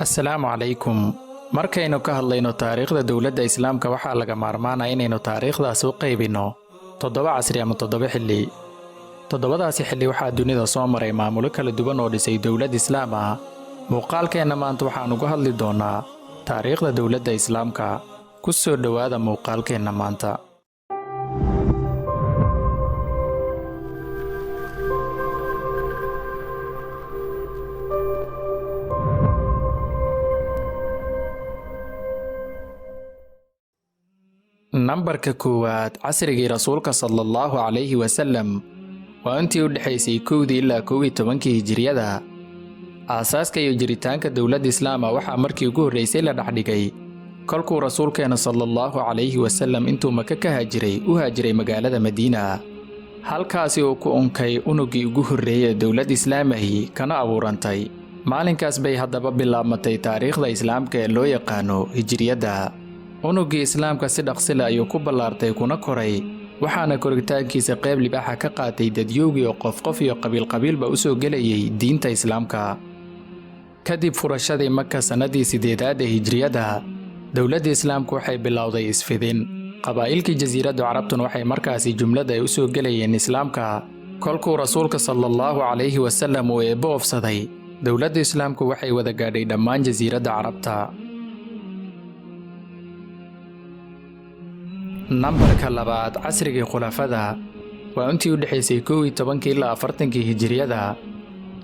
Assalaamu calaykum. Markaynu ka hadlayno taariikhda dowladda Islaamka, waxaa laga maarmaanaya inaynu taariikhdaas u qaybinno 7 casri ama 7 xilli. Toddobadaasi xilli waxaa dunida soo maray maamulo kala duwan oo dhisay dowlad Islaam ah. Muuqaalkeenna maanta waxaan uga hadli doonnaa taariikhda dowladda Islaamka. Ku soo dhowaada muuqaalkeenna maanta. Nambarka koowaad, casrigii Rasuulka sala allahu calayhi wasallam, waa intii u dhexaysay 1dii ilaa 11kii hijiriyada. Aasaaska iyo jiritaanka dowladda Islaama waxaa markii ugu horraysay la dhexdhigay kolkuu Rasuulkeena sala allahu calayhi wasallam intuu Maka ka haajiray u haajiray magaalada Madiina, halkaasi uu ku unkay unuggii ugu horreeyay ee dowlad Islaamahi kana abuurantay. Maalinkaas bay haddaba bilaabmatay taariikhda Islaamka ee loo yaqaano hijiriyadda. Unuggii Islaamka si dhaqsile ayuu ku ballaartay kuna koray, waxaana koritaankiisa qayb libaaxa ka qaatay dadyowgii oo qof qof iyo qabiil qabiilba u soo gelayay diinta Islaamka. Kadib furashadii Maka sannadii 8aad ee hijriyadda, dowladda Islaamku waxay bilowday isfidin. Qabaa'ilkii jasiiradda Carabtuna waxay markaasi jumlada ay u soo gelayeen Islaamka. Kolkuu Rasuulka sala allahu calayhi wasallam uu eebbo ofsaday, dowladda Islaamku waxay wada gaadhay dhammaan jasiiradda Carabta. Nambarka labaad, casrigii khulafada, waa intii u dhexaysay 11kii ilaa 40kii hijiriyada.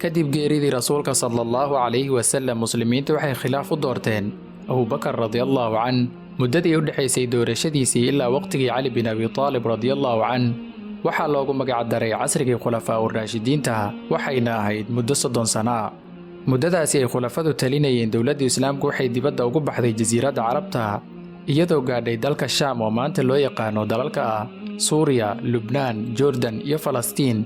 Kadib geeridii Rasuulka sala allahu calayhi wasallam, muslimiinta waxay khilaaf u doorteen Abubakar radiallahu can. Muddadii u dhexaysay doorashadiisii ilaa waqtigii Cali bin Abi Taalib radiallahu can waxaa loogu magacdaray casrigii khulafaa uraashidiinta, waxayna ahayd muddo 30 sana. Muddadaasi ay khulafadu talinayeen, dowladda Islaamku waxay dibadda ugu baxday jasiiradda Carabta, iyadoo gaadhay dalka Shaam oo maanta loo yaqaano dalalka ah Suuriya, Lubnaan, Jordan iyo Falastiin,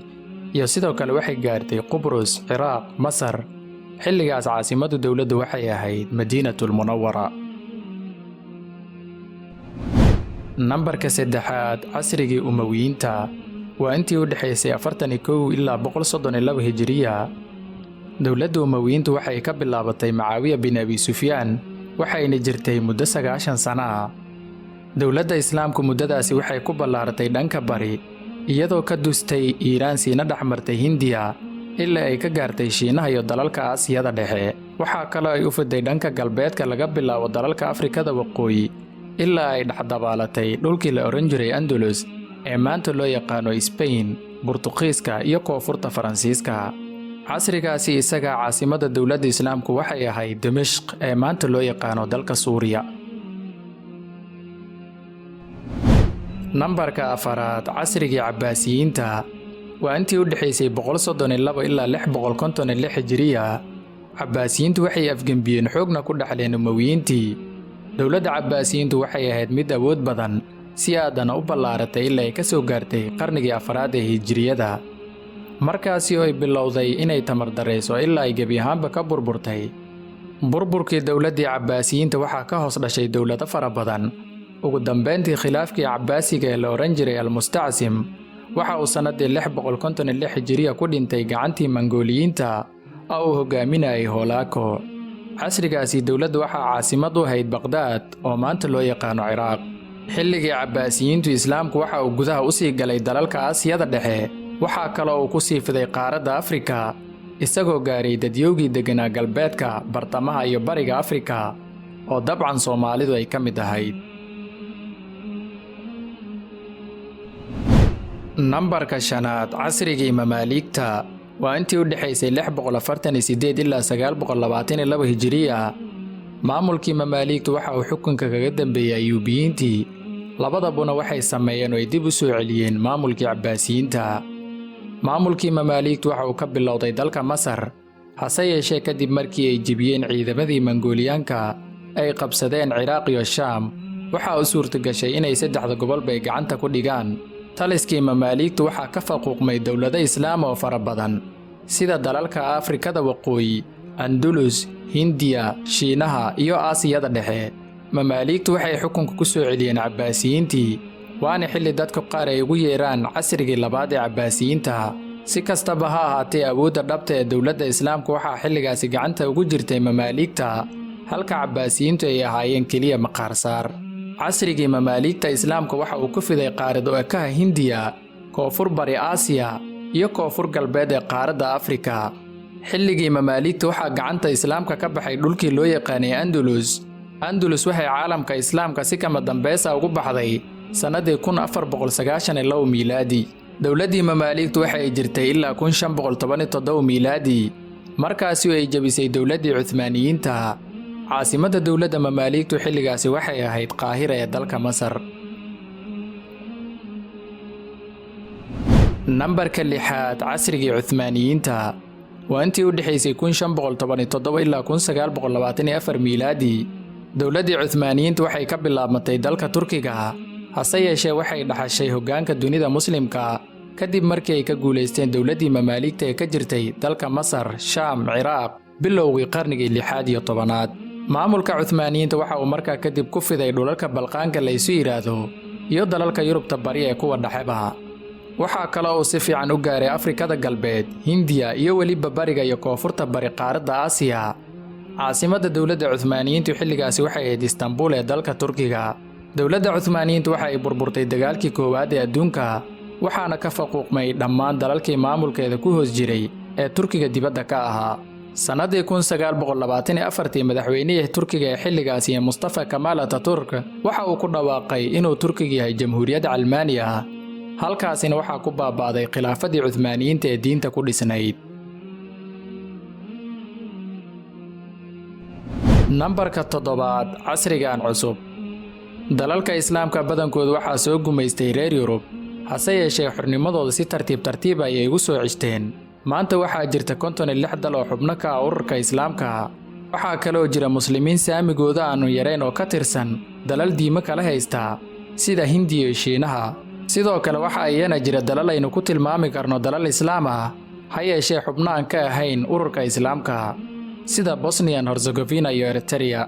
iyo sidoo kale waxay gaartay Qubrus, Ciraaq, Masar. Xilligaas caasimaddu dowladdu waxay ahayd Madiinatulmunawara. Nambarka saddexaad, casrigii Umawiyiinta, waa intii u dhexaysay 41 ilaa 132 hijiriya. Dowladda Umawiyiintu waxay ka bilaabatay Macaawiya bin Abi Sufyaan, waxayna jirtay muddo 90 sano ah. Dowladda Islaamku muddadaasi waxay ku ballaaratay dhanka bari, iyadoo ka dustay Iiraan, siina dhexmartay Hindiya ilaa ay ka gaartay Shiinaha iyo dalalka Aasiyada Dhexe. Waxaa kaloo ay u fiday dhanka galbeedka, laga bilaabo dalalka Afrikada Waqooyi ilaa ay dhexdabaalatay dhulkii la odhan jiray Andalus ee maanta loo yaqaano Sbain, Burtuqiiska iyo koonfurta Faransiiska. Casrigaasi isagaa caasimadda dowladda Islaamku waxay ahayd Dimishq ee maanta loo yaqaano dalka Suuriya. Nambarka afaraad, casrigii Cabbaasiyiinta, waa intii u dhexaysay 132 ilaa 656 hijiriya. Cabbaasiyiintu waxay afgembiyeen xoogna ku dhaxleen Umawiyiintii. Dowladda Cabbaasiyiintu waxay ahayd mid awood badan, si aadana u ballaaratay ilaa ay ka soo gaartay qarnigii afraad ee hijiriyada, markaasi oo ay bilowday inay tamardarayso ilaa ay gebi ahaanba ka burburtay. Burburkii dowladdii Cabbaasiyiinta waxaa ka hoos dhashay dowlado fara badan. Ugu dambayntii, khilaafkii Cabbaasiga ee la odhan jiray Almustacsim waxa uu sannaddii 656 hijiriya ku dhintay gacantii Mangooliyiinta oo uu hogaaminayay Hoolaako. Casrigaasi dowladdu waxaa caasimad u ahayd Baqhdaad oo maanta loo yaqaano Ciraaq. Xilligii Cabbaasiyiintu Islaamku waxa uu gudaha u sii galay dalalka Aasiyada Dhexe. Waxaa kaloo uu ku sii fiday qaaradda Afrika, isagoo gaaray dadyowgii degganaa galbeedka, bartamaha iyo bariga Afrika, oo dabcan Soomaalidu ay ka mid ahayd. Nambarka shanaad, casrigii Mamaaliigta, waa intii u dhexaysay 648 ilaa 922 hijiriya. Maamulkii Mamaaliigtu waxa uu xukunka kaga dambeeyey Ayuubiyiintii. Labadabuna waxay sameeyeen oo ay dib u soo celiyeen maamulkii Cabbaasiyiinta. Maamulkii Mamaaliigtu waxa uu ka bilowday dalka Masar, hase yeeshee kadib markii ay jebiyeen ciidamadii Mangooliyaanka ay qabsadeen Ciraaq iyo Shaam, waxaa u suurtagashay inay saddexda gobolba ay gacanta ku dhigaan. Taliskii Mamaaliigtu waxaa ka faquuqmay dowlado Islaam oo fara badan, sida dalalka Afrikada Waqooyi, Andulus, Hindiya, Shiinaha iyo Aasiyada Dhexe. Mamaaliigtu waxay xukunka ku soo celiyeen Cabbaasiyiintii, waana xilli dadka qaar ay ugu yeeraan casrigii labaad ee Cabbaasiyiinta. Si kastaba ha ahaatee, awoodda dhabta ee dowladda Islaamka waxaa xilligaasi gacanta ugu jirtay Mamaaliigta, halka Cabbaasiyiintu ay ahaayeen keliya maqaarsaar. Casrigii Mamaaliigta, Islaamka waxa uu ku fiday qaarad u ekaha Hindiya, Koonfur Bari Aasiya iyo koonfur galbeed ee qaaradda Afrika. Xilligii Mamaaliigta waxaa gacanta Islaamka ka baxay dhulkii loo yaqaanay Andalus. Andalus waxay caalamka Islaamka si kama dambaysa ugu baxday sannadii 1492 miilaadi. Dowladdii Mamaaliigtu waxa ay jirtay ilaa 1517 miilaadi, markaasi ay jebisay dowladdii Cuhmaaniyiinta. Caasimadda dowladda Mamaaliigtu xilligaasi waxay ahayd Qaahira ee dalka Masar. Nambarka lixaad, casrigii Cuhmaaniyiinta, waa intii u dhexaysay 1517 ilaa 1924 miilaadi. Dowladdii Cuhmaaniyiinta waxay ka bilaabmatay dalka Turkiga, hase yeeshee waxay dhaxashay hoggaanka dunida Muslimka kadib markii ay ka guulaysteen dowladdii Mamaaliigta ee ka jirtay dalka Masar, Shaam, Ciraaq bilowgii qarnigii lixaad iyo tobanaad. Maamulka Cuhmaaniyiinta waxa uu markaa kadib ku fiday dhulalka Balqaanka la isu yidhaahdo iyo dalalka Yurubta Bari ee kuwa dhexeba. Waxaa kale uu si fiican u gaaray Afrikada Galbeed, Hindiya iyo weliba bariga iyo koonfurta bari qaaradda Aasiya. Caasimadda dowladda Cuhmaaniyiintu xilligaasi waxay ahayd Istanbul ee dalka Turkiga. Dowladda Cuhmaaniyiintu waxa ay burburtay dagaalkii koowaad ee adduunka, waxaana ka faquuqmay dhammaan dalalkii maamulkeeda ku hoos jiray ee Turkiga dibadda ka ahaa. Sannadii 1924-tii, madaxweynihii Turkiga ee xilligaasi ee Mustafa Kamaal Ataturk waxa uu ku dhawaaqay inuu Turkiga yahay jamhuuriyad calmaani ah. Halkaasina waxaa ku baaba'day khilaafadii Cuhmaaniyiinta ee diinta ku dhisnayd. Nambarka toddobaad, casrigan cusub. Dalalka Islaamka badankood waxaa soo gumaystay reer Yurub, hase yeeshee xornimadooda si tartiib tartiib ayay ugu soo ceshteen. Maanta waxaa jirta 56 dal oo xubno ka ah ururka Islaamka. Waxaa kaloo jira Muslimiin saamigooda aanu yarayn oo ka tirsan dalal diimo kala haysta sida Hindiya iyo Shiinaha. Sidoo kale waxaa iyana jira dalal aynu ku tilmaami karno dalal Islaam ah, ha yeeshee xubno aan ka ahayn ururka Islaamka, sida Bosnian Herzegovina iyo Eritrea.